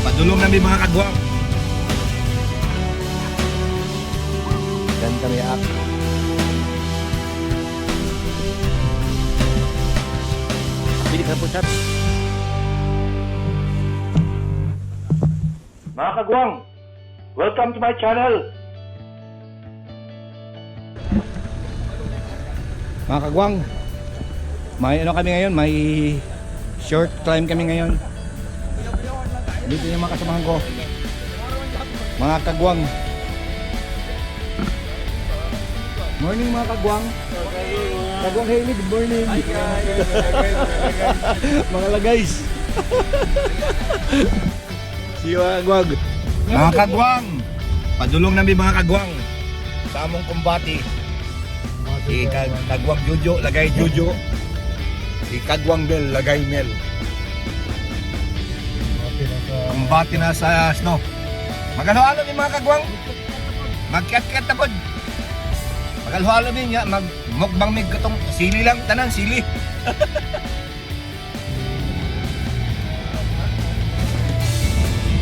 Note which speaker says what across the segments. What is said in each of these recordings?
Speaker 1: Padulong namin, mga kagwang. Yan kami ak.
Speaker 2: Pili ka po, chat.
Speaker 1: Mga kagwang, welcome to my channel. Mga kagwang, may ano kami ngayon, may short climb kami ngayon. Dito yung mga kasamahan ko. Mga kagwang. Morning, mga kagwang. Kagwang Haley, good morning. Hi guys. Mga lagays. See you, mga kagwang. Mga kagwang, padulong namin, mga kagwang, sa among kumbati. Si Kagwang Jojo, lagay Jojo. Si Kagwang Bel, lagay Mel. Kumbati na sa snow. Magalo-alo ni mga kagwang. Magkiat-kiat na pod. Magalo-alo ni nga, mag mukbang mig katong sili lang tanan sili.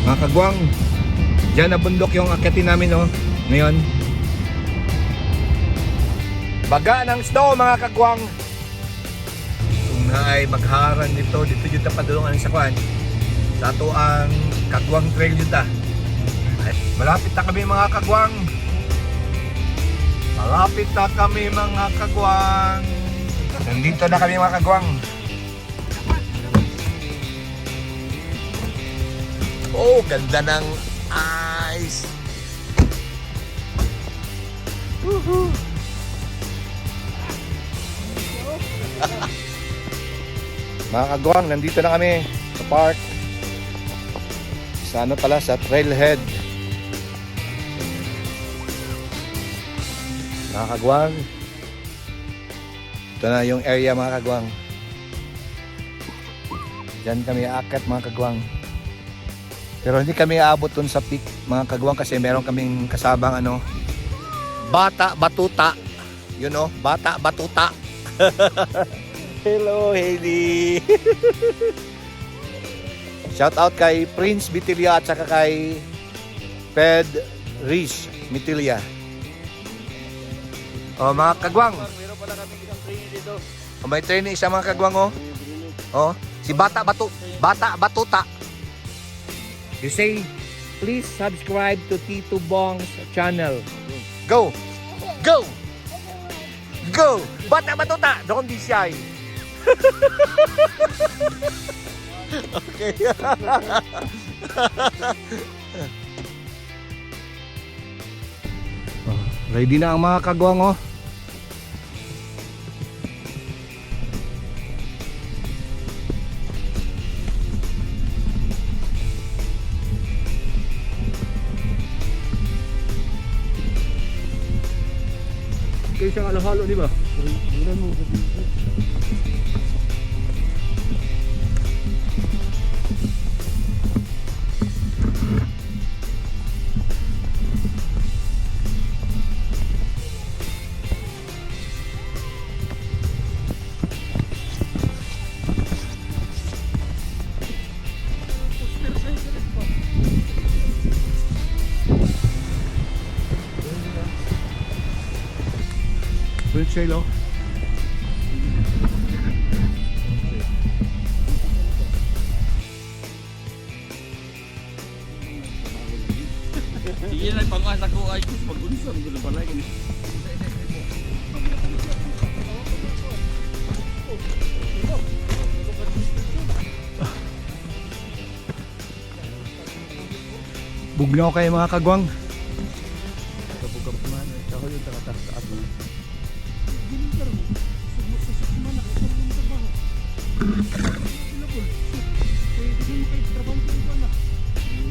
Speaker 1: Mga kagwang, diyan na bundok yung akyatin namin, no, ngayon. Baga ng snow, mga kagwang. Kung naay magharan dito, dito jud ta padulong sa kwan. Sa ato ang Kagwang Trail jud ta. Ay, malapit na kami, mga kagwang. Malapit na kami, mga kagwang. Nandito na kami, mga kagwang. Oh, ganda ng ice. Woohoo! Mga kagwang, nandito na kami sa park. Sa ano pala, sa trailhead. Mga kagwang, ito na yung area, mga kagwang. Diyan kami aakyat, mga kagwang. Pero hindi kami aabot dun sa peak, mga kagwang, kasi meron kaming kasabang ano, bata batuta. Bata batuta. Hello, Hailey. Shout out kay Prince Mitilia at saka kay Ped Riz Mitilia. Oh, mga kagwang.
Speaker 2: Meron pala kami isang training dito.
Speaker 1: Oh, may training isa, mga kagwang, oh. Oh, si Bata Batu Bata Batuta. You say, "Please subscribe to Tito Bong's channel." Go. Go. Go. Bata Batuta. Don't be shy. Okay. Oh, ready na ang mga kagwang, oh. Kayo siyang halo-halo, di ba? Full trail, oh.
Speaker 2: Sige lang, pangasa ko ay pag-unsa mo pala gani.
Speaker 1: Bugnaw kayo, mga kagwang.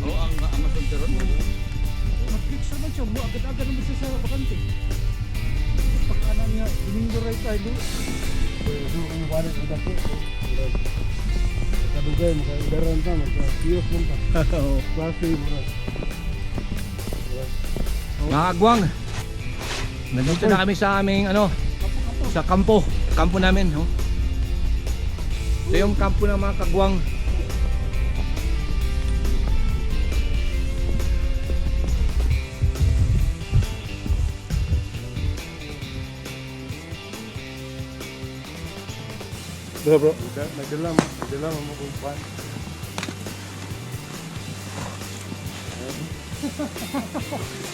Speaker 2: Oh, ang Amazon teron.
Speaker 3: Mag-click sa man siya, mo agad-agad naman siya sa bakante. Pagkana niya, Domingo right tayo.
Speaker 4: Kadugay, makaidaran ta, magka-kiosk man ta. Klase, murag.
Speaker 1: Mga kagwang, nandito na kami sa aming ano, sa kampo. Kampo namin, oh. Ito yung kampo ng mga kagwang.
Speaker 3: Bro, bro.
Speaker 4: Nagdala mo kung pan.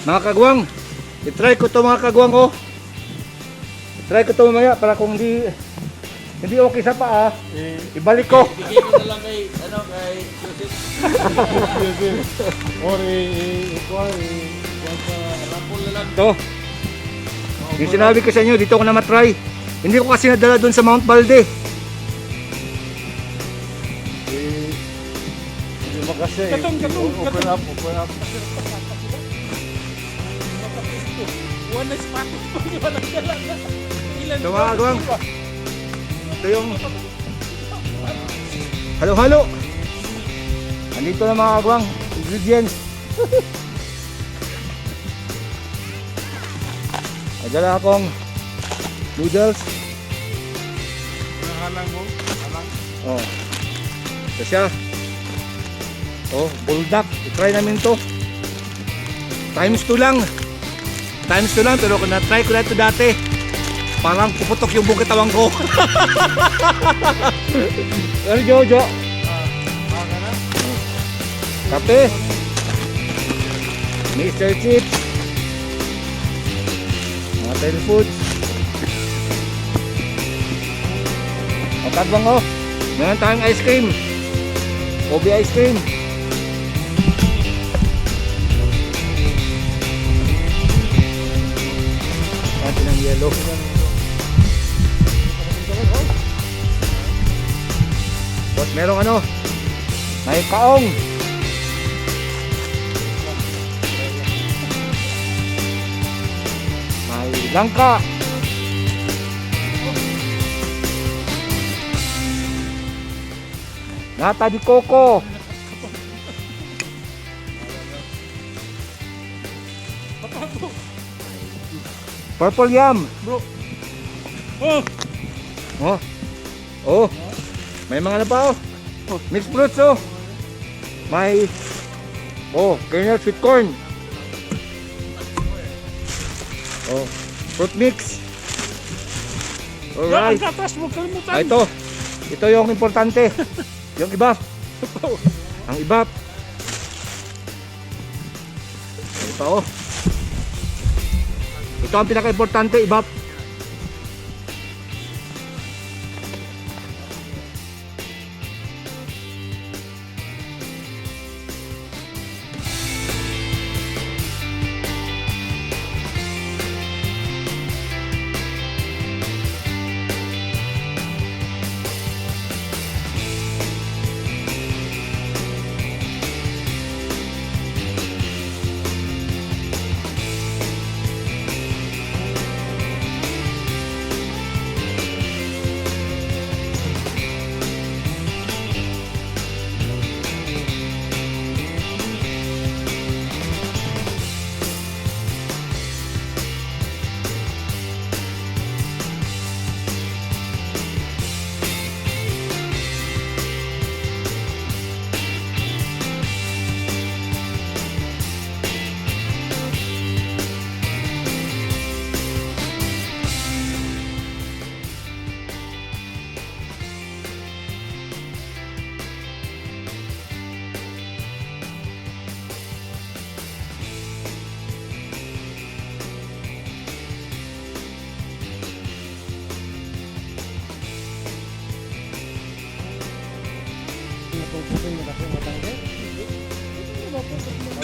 Speaker 1: Mga kagwang, i-try ko to, mga kagwang, oh. I-try ko to mamaya para kung hindi okay sa paa, ibalik ko.
Speaker 2: Bigay ko na lang kay, ano, kay Joseph.
Speaker 4: Or i-kuan sa
Speaker 2: Rapol na lang.
Speaker 1: Ito. Yung sinabi ko sa inyo, dito ko na matry. Hindi ko kasi nadala doon sa Mount Balde.
Speaker 4: Hindi makasya eh.
Speaker 3: Katong, katong,
Speaker 4: Open
Speaker 3: katong.
Speaker 4: up, open up.
Speaker 3: Wala sapatos pa, di ba nagdala na? Ilan
Speaker 1: Ito, mga kagwang. Ito yung halo-halo. Andito na, mga kagwang. Ingredients. May dala akong noodles.
Speaker 4: Halang mo, halang.
Speaker 1: Oh. Ito siya. Oh, buldak. I-try namin to. Times 2 lang. Times 2 lang, pero kung na-try ko na ito dati, parang puputok yung buong katawan ko. Ano, Jojo? Kape. Mr. Chips. Mga tail foods. Ang tagbang oh. Meron tayong ice cream. Kobe ice cream. Natin ang yellow. Tapos merong ano? May kaong. May langka. Nata di coco. Purple yam.
Speaker 3: Bro. Oh,
Speaker 1: Oh. Oh. May mga ano pa oh. Mixed fruits oh. May oh, kernel sweet corn. Oh, fruit mix.
Speaker 3: Alright.
Speaker 1: Alright.
Speaker 3: Ang gatas, huwag kalimutan.
Speaker 1: Ah, ito. Ito yung importante. Yung iba. Ang iba. Ito oh. Ito ang pinaka-importante, ibap.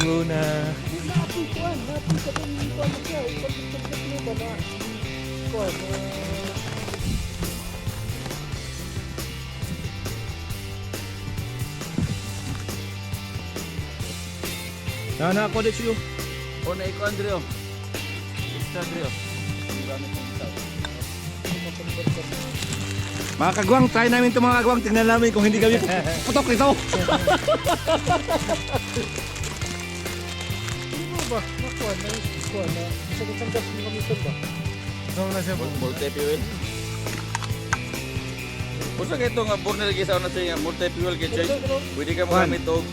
Speaker 1: Luna.
Speaker 3: Naapoy kuan, naapoy ka pang kuan na siya. Ipagpagpag mo ba na? Kuan,
Speaker 1: Na ako dito siyo.
Speaker 2: O na ikaw, Andreo. Extra, Andreo. Ang gamit ng isa.
Speaker 1: Mga kagwang, try namin ito, mga kagwang. Tingnan namin kung hindi kami putok nito.
Speaker 3: Hindi mo ba? Nakuan, na kuan na. Sa isang gas mo kami ba?
Speaker 4: Saan na siya?
Speaker 2: Multi-fuel. Usa kay ito nga burner lagi sa una siya nga multi-fuel kay Choy. Pwede ka
Speaker 1: Kuan.
Speaker 2: magamit og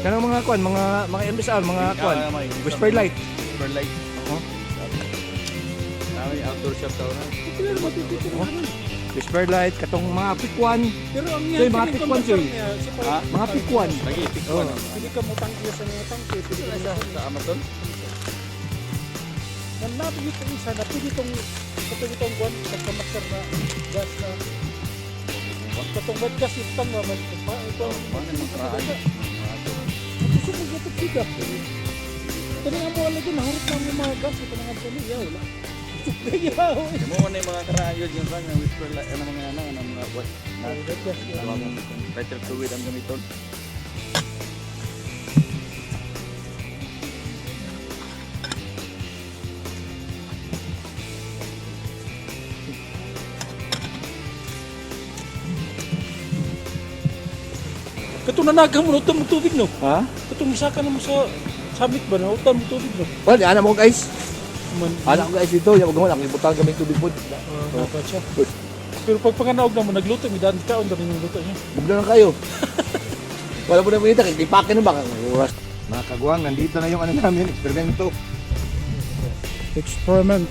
Speaker 1: Kanang mga kwan, mga MSR, mga kwan.
Speaker 2: Ah, may-
Speaker 1: Whisper light.
Speaker 2: Whisper light.
Speaker 1: Oo.
Speaker 2: Nami outdoor shop tao na.
Speaker 1: Whisper light katong mga pikwan.
Speaker 3: Pero ang
Speaker 1: Soy, mga pikwan, soy.
Speaker 3: Niya, si
Speaker 2: Ha?
Speaker 1: Mga pikwan.
Speaker 2: Lagi pikwan.
Speaker 1: Oh.
Speaker 3: Pili ka mo tangki sa mga tangki. Pili ka mo
Speaker 2: Sa Amazon.
Speaker 3: Nanabi ito isa na pili tong katong itong kuan pagkamaster na gas na katong wet gas itang nga man pa ito.
Speaker 2: Paano mo karaan?
Speaker 3: Gusto mo gato kita. Kani amo lagi nahurot na ang mga gas ito mga tuni yaw la. Yaw.
Speaker 2: Mo na yung mga karaan yun yung rang whisper light ano mga ano ano mga what na
Speaker 3: Wet gas.
Speaker 2: lighter fluid ang gamiton.
Speaker 3: Katong nanaga mo utam mo tubig no.
Speaker 1: Ha?
Speaker 3: Katong misaka na mo sa summit ba na utam mo tubig no.
Speaker 1: Well, ana mo guys.
Speaker 3: Man.
Speaker 1: Ana ko guys dito, ya wag mo lang ibutang kami tubig pod.
Speaker 3: Oh, siya. Pero pag panganaog na mo nagluto mi daan kaon dali yung luto niya.
Speaker 1: Bugla na kayo. Wala po na minita, kay ipakin na ba? Oras. Mga kagwang, nandito na yung ano namin, eksperimento.
Speaker 3: Experiment.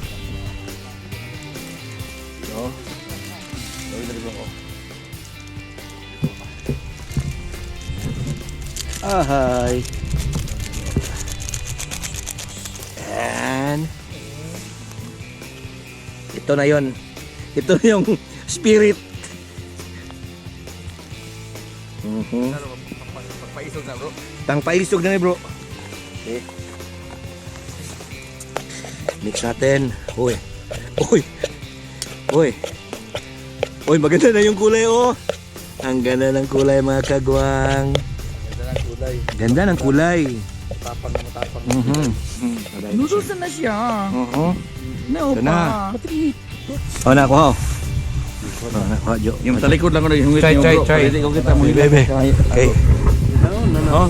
Speaker 1: No?
Speaker 2: Gawin na rin ko.
Speaker 1: Ahay. And ito na yon. Ito na yung spirit.
Speaker 2: Pagpaisog na bro.
Speaker 1: Tang paisog na ni bro. Okay. Mix natin. Uy. Uy. Uy. Uy, maganda na yung kulay oh. Ang ganda ng kulay, mga kagwang.
Speaker 2: Ganda ng kulay.
Speaker 1: Ganda ng kulay.
Speaker 2: Tapang na matapang. Noodles na siya.
Speaker 1: Oo.
Speaker 2: No
Speaker 1: Ito na. Oh, nakuha. Oh, nakuha, Jo.
Speaker 2: Yung talikod lang ko nagihungit
Speaker 1: Try,
Speaker 2: niyo,
Speaker 1: try,
Speaker 2: bro.
Speaker 1: try.
Speaker 2: Pwede ko kita mo.
Speaker 1: Bebe. Okay. Oh.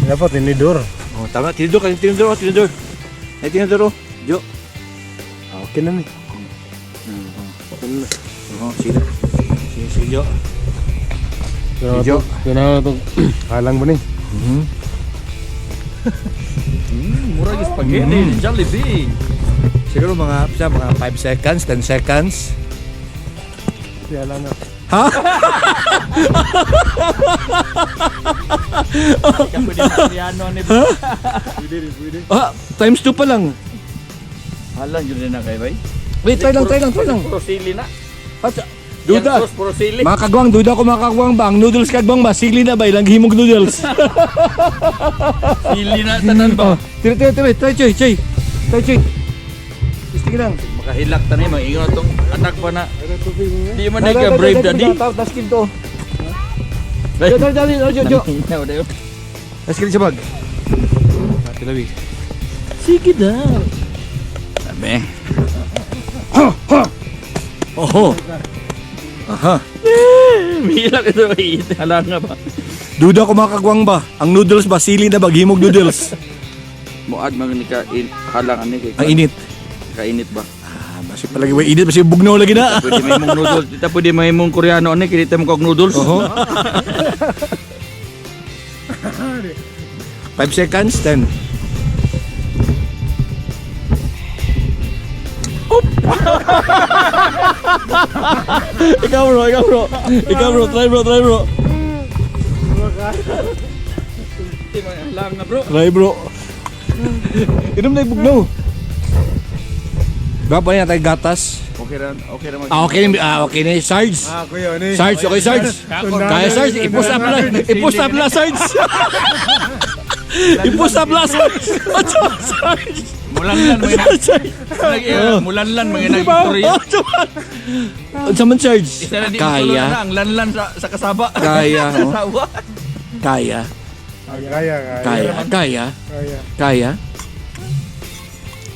Speaker 4: Dapat tinidor.
Speaker 1: Oh, tama. Tinidor ka. Tinidor, oh, tinidor. Ay, tinidor, oh. Jo.
Speaker 4: Ah, okay na ni.
Speaker 1: Oh, sila. Si, si Jo.
Speaker 4: Pero
Speaker 1: Jo.
Speaker 4: Pero to halang ba ni?
Speaker 2: Mura yung spaghetti. Jollibee.
Speaker 1: Siguro mga, sa mga 5 seconds, 10 seconds.
Speaker 4: Si halang na.
Speaker 1: Ha?
Speaker 2: Ikaw pwede na Koreano ni bro. Pwede rin, pwede.
Speaker 1: Ah, times 2 pa lang.
Speaker 2: Halang yun din na kay bay.
Speaker 1: Wait, try lang, try lang, try lang.
Speaker 2: Puro sili na.
Speaker 1: At, duda.
Speaker 2: Yang sauce, puro sili.
Speaker 1: Mga kagwang, duda ko mga kagwang ba? Ang noodles kagwang ba? Sili na ba? Ilang himog noodles?
Speaker 2: Sili na tanan ba?
Speaker 1: Oh, tira, tira, tira. Try, Choy, Choy. Try, Choy. Istig lang.
Speaker 2: Makahilak tani mangingon tong anak pa na.
Speaker 4: Ano tubig mo?
Speaker 2: Di man ka brave daddy.
Speaker 1: Tapos kim to. Jo, dali, dali, jo, jo.
Speaker 2: Nanginaw dayon.
Speaker 1: Tapos kim sa bag. Tilawi.
Speaker 3: Sige daw.
Speaker 2: Sabi.
Speaker 1: Oho. Aha.
Speaker 2: Mihilak ito ay halang nga ba.
Speaker 1: Duda ko mga kagwang ba? Ang noodles ba? Sili na ba? Himog noodles.
Speaker 2: Muad man ni ka in, halang ani kay
Speaker 1: Ang init.
Speaker 2: Kainit ba?
Speaker 1: Ah, basi palagi way init, basi bugnaw lagi na.
Speaker 2: Pwede may mong noodles, dita pwede may mong Koreano ani kay dita mo kog noodles.
Speaker 1: Oho. 5 seconds, 10. Ikaw bro, ikaw bro. Ikaw bro, try bro, try bro.
Speaker 2: Di man halang na bro.
Speaker 1: Try bro. Inom na ibugnaw. Gapa niya tayo gatas.
Speaker 2: Okay ra, okay ra mag.
Speaker 1: Ah, okay, ah, okay na Sarge.
Speaker 4: Ah, kuya ni.
Speaker 1: Sarge, okay Sarge. Kaya Sarge, i-push up lang. I-push up lang Sarge. I-push up lang Sarge. Sarge.
Speaker 2: Mulanlan mga
Speaker 1: Sarge.
Speaker 2: Mulanlan mga nag-istorya.
Speaker 1: Unsa man Sarge?
Speaker 2: Isa na di matuloy na
Speaker 1: Kaya,
Speaker 2: ang lanlan sa kasaba.
Speaker 1: Kaya,
Speaker 2: Sa
Speaker 1: oh.
Speaker 2: sawa.
Speaker 1: kaya,
Speaker 4: Kaya, kaya.
Speaker 1: kaya, kaya,
Speaker 4: Kaya.
Speaker 1: kaya.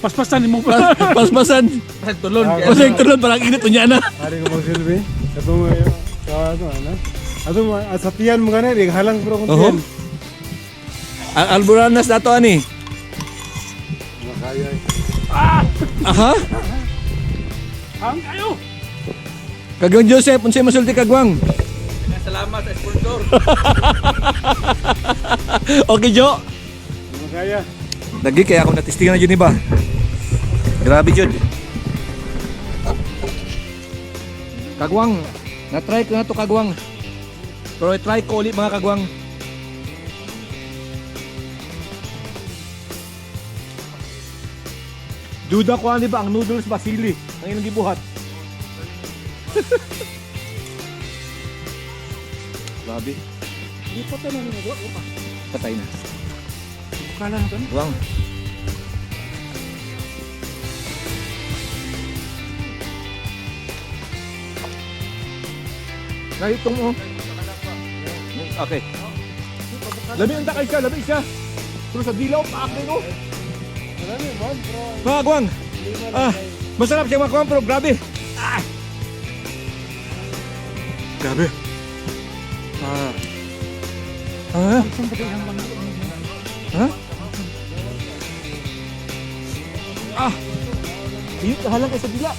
Speaker 3: Paspasan mo pa.
Speaker 1: Paspasan.
Speaker 2: Sa tulon.
Speaker 4: Ah,
Speaker 1: Kasi yung tulon parang init unya na.
Speaker 4: Hari ko magsilbi. Katong sa ano ano. Ato sa tiyan mo gani, di halang pero kung
Speaker 1: Oho.
Speaker 4: tiyan.
Speaker 1: Ang Alboranas na to ani.
Speaker 4: Kaya.
Speaker 1: Aha.
Speaker 3: Ang kayo.
Speaker 1: Kagwang Joseph, unsay masulti kagwang?
Speaker 2: Salamat sa sponsor.
Speaker 1: Okay, Jo.
Speaker 4: Kaya.
Speaker 1: Lagi kaya ako natistingan na yun iba. Grabe jud. Kagwang, na-try ko na to, kagwang. Pero i-try ko ulit, mga kagwang. Duda ko ani ba ang noodles ba sili ang ilang gibuhat. Grabe,
Speaker 3: Di pa tayo naninigaw.
Speaker 1: patay na.
Speaker 3: Kala na to.
Speaker 1: Kagwang. Nahitong mo. Okay. Labi ang takay siya, labi siya. Pero sa dilaw, paak din oh.
Speaker 4: Marami man, pero
Speaker 1: Mga kagwang,
Speaker 4: lima lang
Speaker 1: ah,
Speaker 4: kay
Speaker 1: masarap siya, mga kagwang, pero grabe. Ah. Grabe. Ah. Ah. Ha? Ah. Iyot, halang kay sa dila.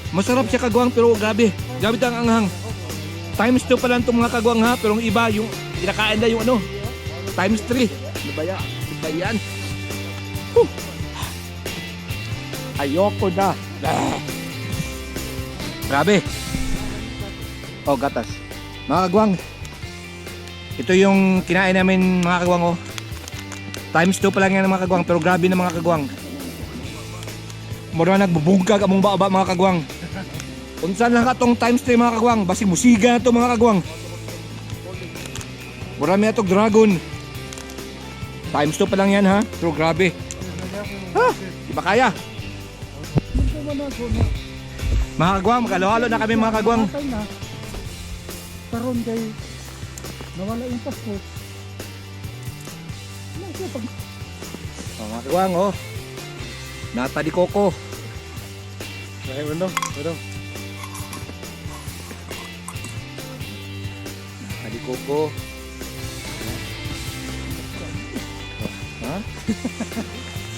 Speaker 1: Masarap siya, kagwang, pero grabe. Grabe ang anghang. Times 2 pa lang itong mga kagwang ha, pero ang iba yung kinakain na yung ano. Times 3. Ano ba yan? Ano ba yan? Huh. Ayoko na. Ah. Grabe. Oh, gatas. Mga kagwang, ito yung kinain namin, mga kagwang, oh. Times 2 pa lang yan, mga kagwang, pero grabe na, mga kagwang. Mura nagbubugkag among baba, mga kagwang. Unsan lang katong times 3, mga kagwang, basig musiga na to, mga kagwang. Mura may atog dragon. Times 2 pa lang yan ha, pero grabe. Ha? Di ba kaya? Mga kagwang, magkalo-halo na kami, mga kagwang.
Speaker 3: Patay na. Karon kay nawala yung passport. Wala siya pag
Speaker 1: Oh, mga kagwang, oh. Nata di koko.
Speaker 4: Ay, uno, uno.
Speaker 1: Nata di koko. Ha?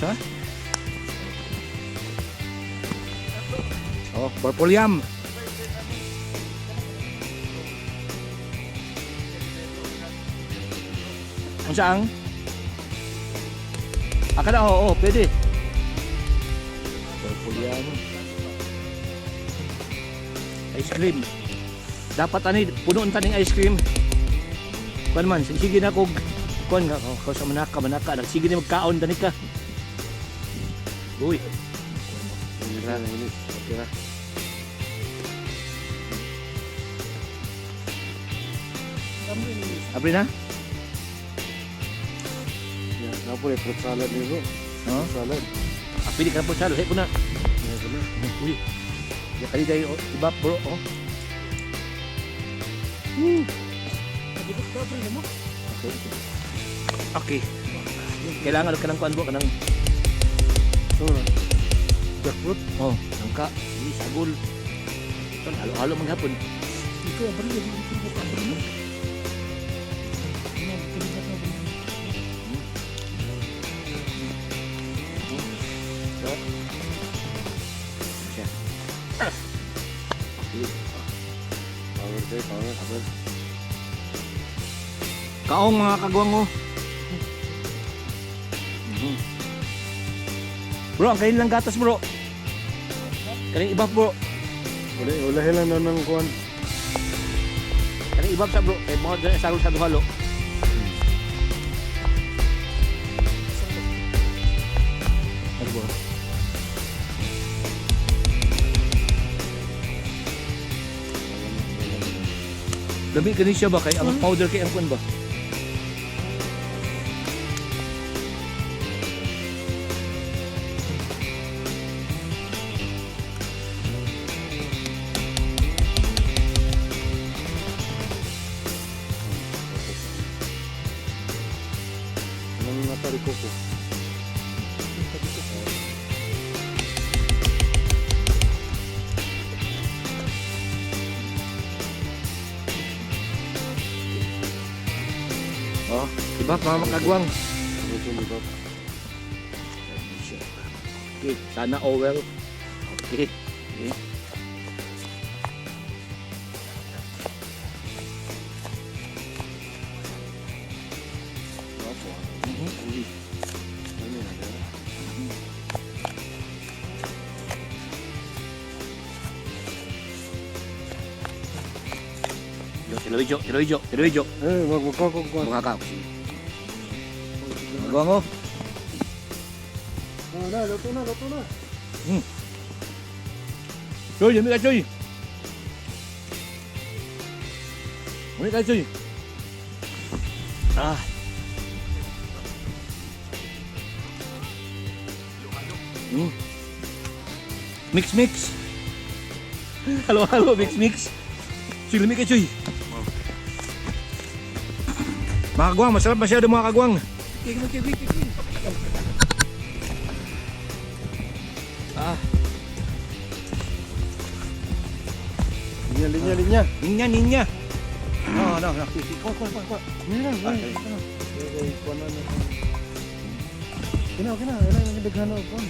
Speaker 1: Sa? Oh, purple yam. Unsa ang? Akala, oo, oo, pwede. Purple yam. Ice cream. Dapat ani puno ang taning ice cream. Kuan man, sige na kog kuan nga ko sa manaka manaka sige ni magkaon dani ka. Uy, okay ra. Abri na?
Speaker 4: Yeah, napo eh, fruit salad nito.
Speaker 1: No?
Speaker 4: Salad.
Speaker 1: Ah, pili ka na po siya, lahi po na.
Speaker 4: Yeah, ganun.
Speaker 1: Uy. Ya kali dahil oh, iba bro, oh.
Speaker 3: pagibot ka pre mo.
Speaker 1: Okay. Okay. Kailangan ka ng kuan bro, kanang
Speaker 4: So, na. Jackfruit.
Speaker 1: oh, nangka, ini sagol. Ito halo-halo maghapon.
Speaker 3: Ikaw abri lagi ito ka abri mo. Ano, kini ka abri.
Speaker 1: So. Siya. Okay.
Speaker 4: Power kay, power.
Speaker 1: Power. Kaong, mga kagwang, oh. Bro, ang kain lang gatas, bro. Kaning iba, bro.
Speaker 4: Uli, ulahin lang na ng kuwan.
Speaker 1: Kaning iba sa bro. Kay mga dyan, sagol sa duhalo. Ano ba? Labi kani siya ba kay ang powder kay ang kuan ba?
Speaker 4: Anong natari ko po?
Speaker 1: Oh, iba mga kagwang.
Speaker 4: Medyo iba.
Speaker 1: Okay, sana all well. Okay. Okay.
Speaker 4: Uy. Ano yun, ano?
Speaker 1: Tiro tiro ijo, tiro ijo.
Speaker 4: Eh, wag mo ko ko.
Speaker 1: Mukha ka. Mga kagwang, oh.
Speaker 4: Ah, na, luto na, luto na.
Speaker 1: Choy, dami ka, Choy. Muli ka, Choy. Ah. Mix, mix. Halo, halo, mix, mix. Choy, lami ka, Choy. Mga kagwang, masarap masyado, mga kagwang. Ah.
Speaker 4: Linya, linya, linya.
Speaker 1: Ninya, ninya. No, no, no. Kuha, kuha, kuha, kuha.
Speaker 4: Linya,
Speaker 1: Ah,
Speaker 4: linya. Okay, kuha na na. Kina, kina, kina, kina, daghan na kuha.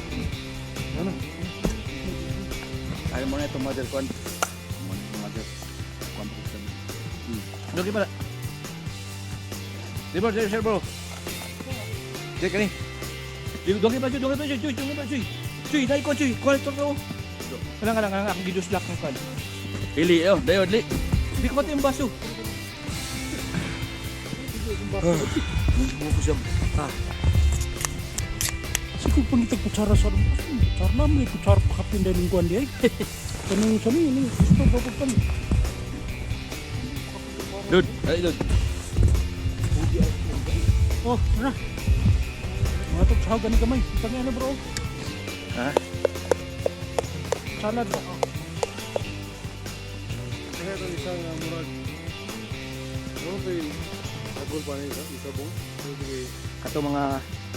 Speaker 4: Ano?
Speaker 2: Ayaw mo na itong mother kwan. Mo na itong mother. Kwan pa ko sa
Speaker 1: Lagi pala. Di bro, di bro. Di kani. Di dogi pa, dogi pa, cuy, dogi pa, cuy. Cuy, dai ko, cuy. Kuha ito ko. Kalang, kalang, kalang, akong giduslak ng kwan.
Speaker 2: Pili, oh, dayon, li.
Speaker 1: Di ko pati yung baso. Ah, siya. Ah,
Speaker 3: Siguro pangitag kutsara sa kutsara na may kutsara pa kapin din ng kuan di ay. Kanang sa ni ni gusto ko pa ni.
Speaker 2: Dud, ay, dud.
Speaker 3: Oh, na. Mga to sa gani gamay. Itang ano, bro.
Speaker 1: Ha?
Speaker 3: Salad ba?
Speaker 4: Kaya ito isang murag. Ano ba yung sagol pa na isa, isa bong?
Speaker 1: Kato mga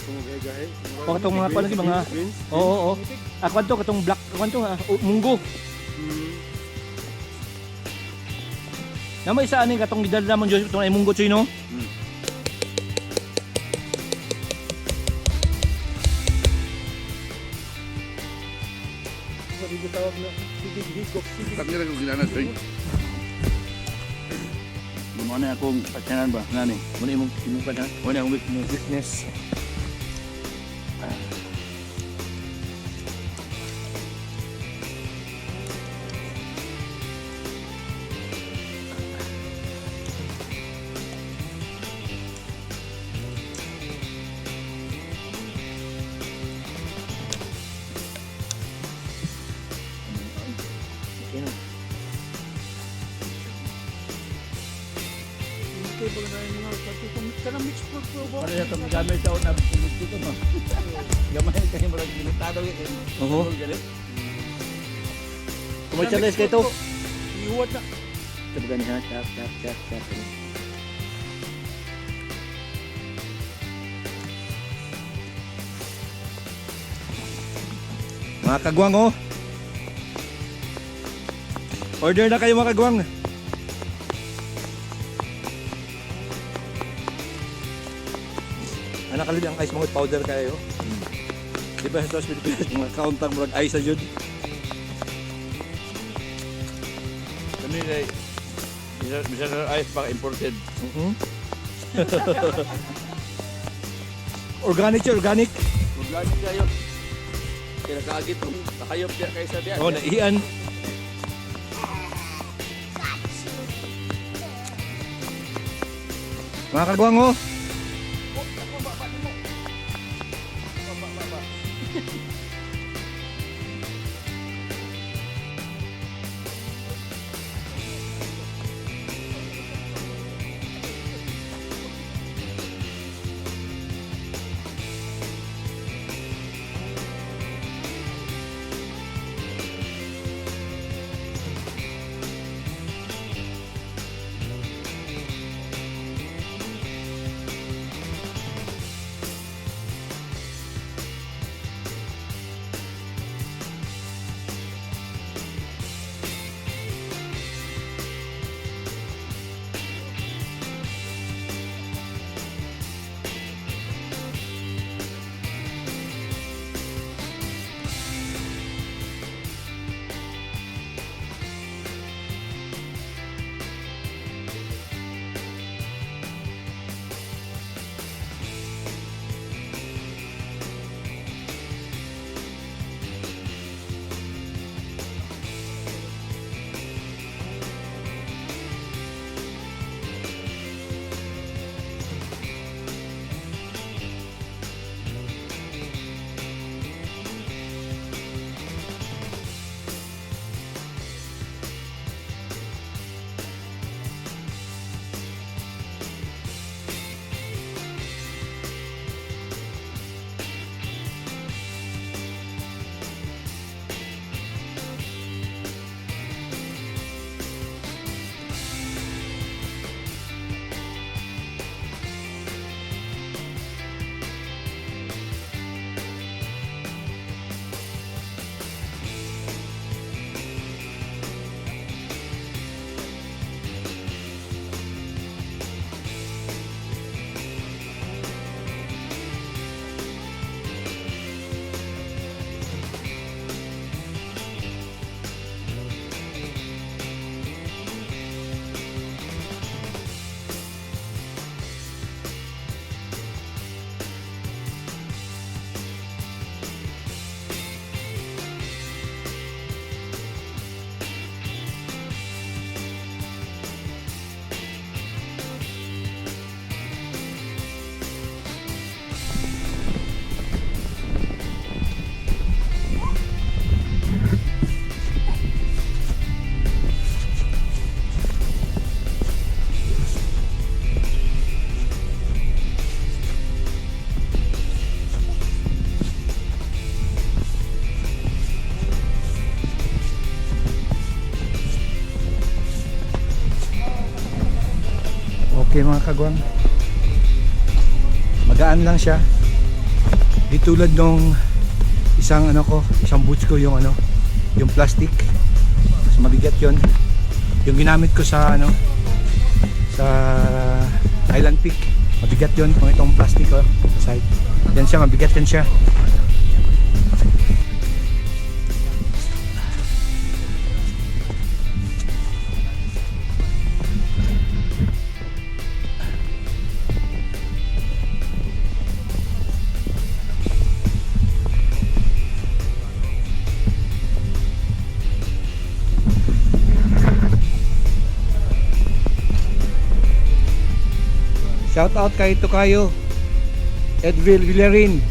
Speaker 4: Gahe-gahe.
Speaker 1: Oh, katong mga kuwan lagi, mga-
Speaker 4: Greens.
Speaker 1: Oo, oo, oo. Ah, kwanto katong black, kwanto ah, oh, munggo. Nama isa ani katong gidala mo Joseph itong ay munggo chuy, no?
Speaker 3: Sabi ko tawag na sigig higop sigig.
Speaker 2: Kami rin kong ginana, Choy. Gumawa na akong patyanan ba? Nani?
Speaker 1: Muna imong imong pa na
Speaker 2: Muna akong weakness.
Speaker 1: weakness. Okay na.
Speaker 3: Kay baga na yung mga kanang mixed fruit bro ba?
Speaker 2: Para sa itong gamit sa una, dito no? Gamay kayo murag limitado eh.
Speaker 1: Oo.
Speaker 2: Ganit.
Speaker 1: Commercialize kayo to.
Speaker 3: Ihuwat na.
Speaker 1: Ito ba gani ha? Tap, tap, tap, tap. Mga kagwang, oh. Order na kayo, mga kagwang. Anak kalib ang ice mga powder kayo. Di ba sa Pilipinas mga kauntang murag ice sa jud.
Speaker 2: Kami ay bisa na ice pa imported.
Speaker 1: Organic siya, organic.
Speaker 2: Organic kayo. Kaya nakaagit tong nakayop diya kaysa diya.
Speaker 1: Oh, naiian. Mga kagwang, oh.
Speaker 2: Okay, mga kagwang. Magaan lang siya. Di tulad nung isang ano ko, isang boots ko, yung ano, yung plastic. Mas mabigat 'yon. Yung ginamit ko sa ano, sa Island Peak, mabigat 'yon kung itong plastic, oh, sa side. Yan siya, mabigat yan siya. Shout out kay Tukayo Edville Villarin.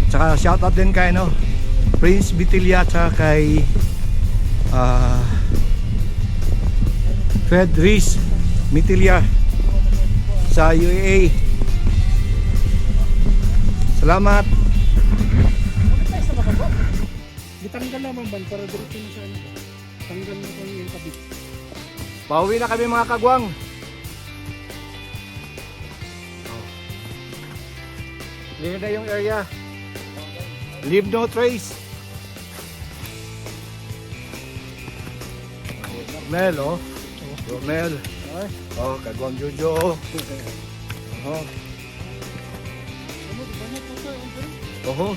Speaker 2: Tsaka shout out din kay ano, Prince Bitilia, tsaka kay Fred Reese Mitilia sa UAA. Salamat.
Speaker 3: Bakit tayo sa makabo? Gitanggal naman ban para diretso na sa ano. Tanggal na kung yung kabit.
Speaker 2: Pauwi na kami, mga kagwang. Clear na yung area. Leave no trace. Romel, oh. Romel. Oh, kagwang Jojo. Oh. Oh. Oho.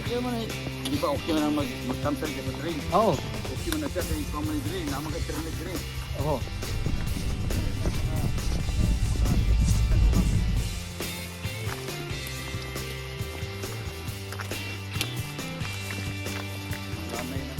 Speaker 2: Kaya man eh, di ba okay man ang mag-cancel ka sa train?
Speaker 1: Oo.
Speaker 2: Okay man na siya kay ikaw man diri, naman kay train diri.
Speaker 1: Oo.
Speaker 2: Ramay na.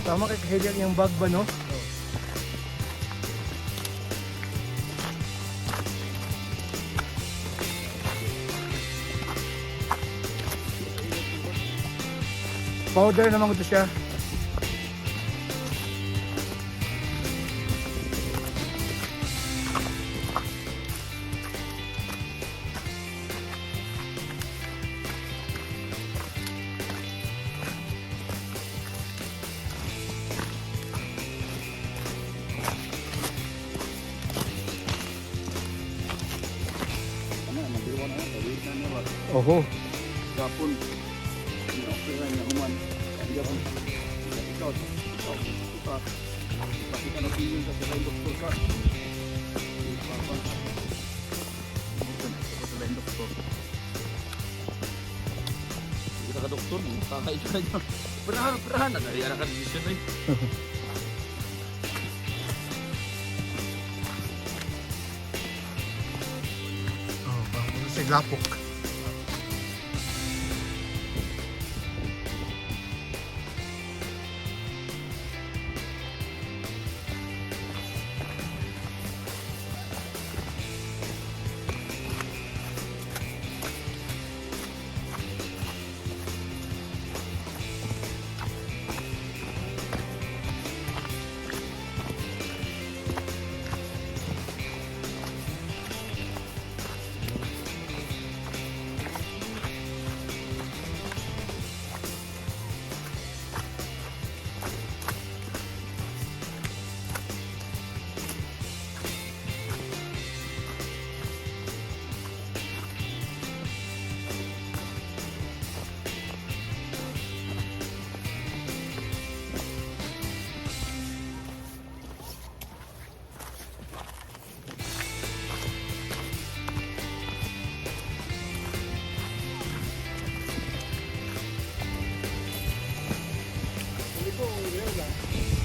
Speaker 1: Tama kay Helian yung bag ba, no? Powder naman ito siya.
Speaker 2: Ano, nagdiwa na, tawid na niya ba?
Speaker 1: Oho.
Speaker 2: Gapon. Okay lang niya human. Ang gapon. Ikaw, ikaw, ikaw. Ipakita na opinion sa sila yung doktor ka. Ipapa. Ito sila yung doktor.
Speaker 5: Hindi ka doktor, kakain ka dyan. Perahan, perahan. Nadali ka decision eh.
Speaker 1: Oh, parang sa lapok.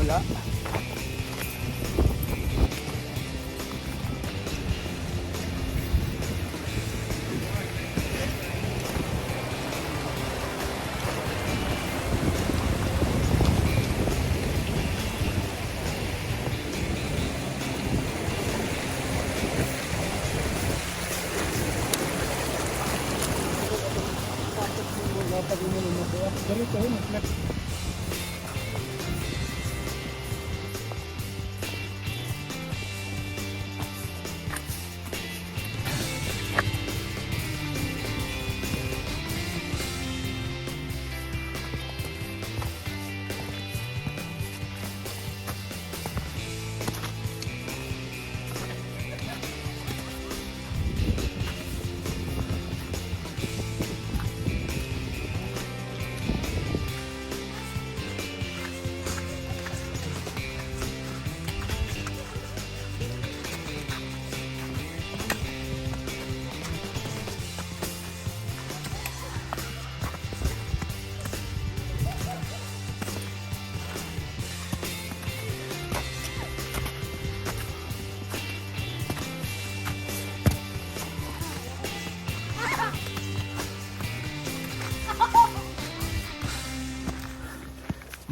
Speaker 1: Wala.
Speaker 3: Hatag mo mo mo. Dali ko mo flex.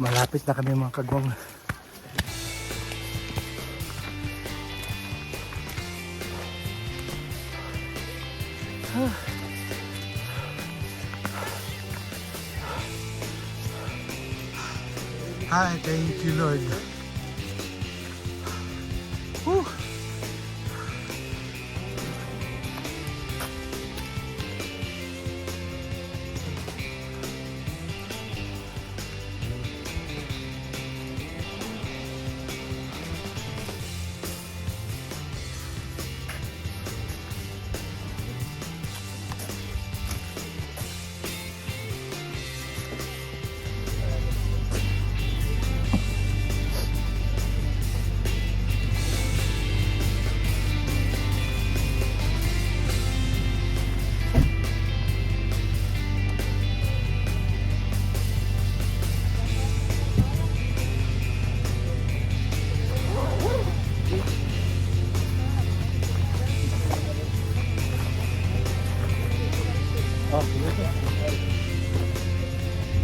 Speaker 2: Malapit na kami, mga kagwang. Hi, thank you, Lord. Whew.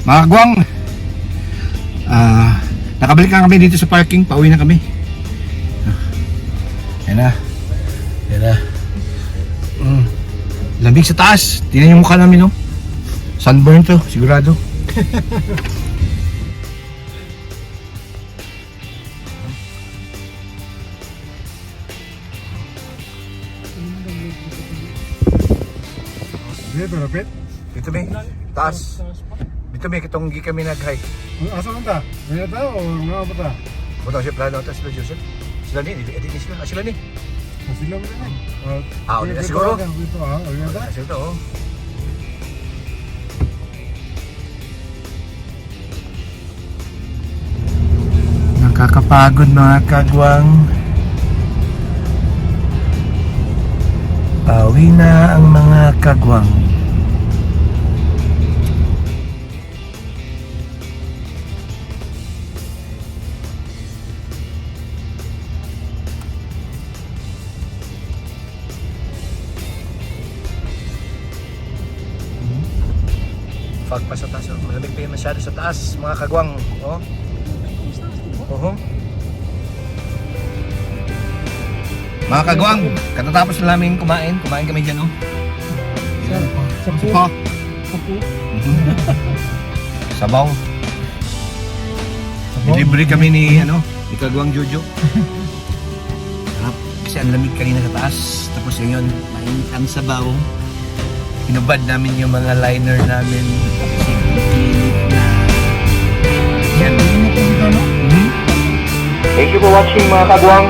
Speaker 2: Mga kagwang, nakabalik na kami dito sa parking, pauwi na kami. Yan na. Yan na. Lamig sa taas. Tingnan yung mukha namin, no? Sunburn to, sigurado.
Speaker 4: Dito rapit.
Speaker 2: Dito may taas. Dito may kitong gi kami nag-hike.
Speaker 4: Asa man ta? Kaya ta o nga ba ta?
Speaker 2: Buta siya plano ata sila Joseph. Sila ni, edit ni sila. Ah, sila ni.
Speaker 4: Sila mo na.
Speaker 2: Ah, uli na siguro.
Speaker 4: Dito ah, uli na ta.
Speaker 2: Ah, sila to, oh. Nakakapagod, mga kagwang. Pauwi na ang mga kagwang. Fog pa sa taas. Oh. Malamig pa yun masyado sa taas, mga kagwang. Oh. Oho. Mga kagwang, katatapos na namin kumain. Kumain kami dyan, oh.
Speaker 3: Sampu.
Speaker 2: Pa.
Speaker 3: Sampu.
Speaker 2: Sabaw. Delivery kami ni, ano, ni Kagwang Jojo. Sarap. Kasi ang lamig kanina sa taas. Tapos ngayon, mainit ang sabaw. Inubad namin yung mga liner namin. Kasi init na. Yan.
Speaker 1: Thank you for watching, mga kagwang.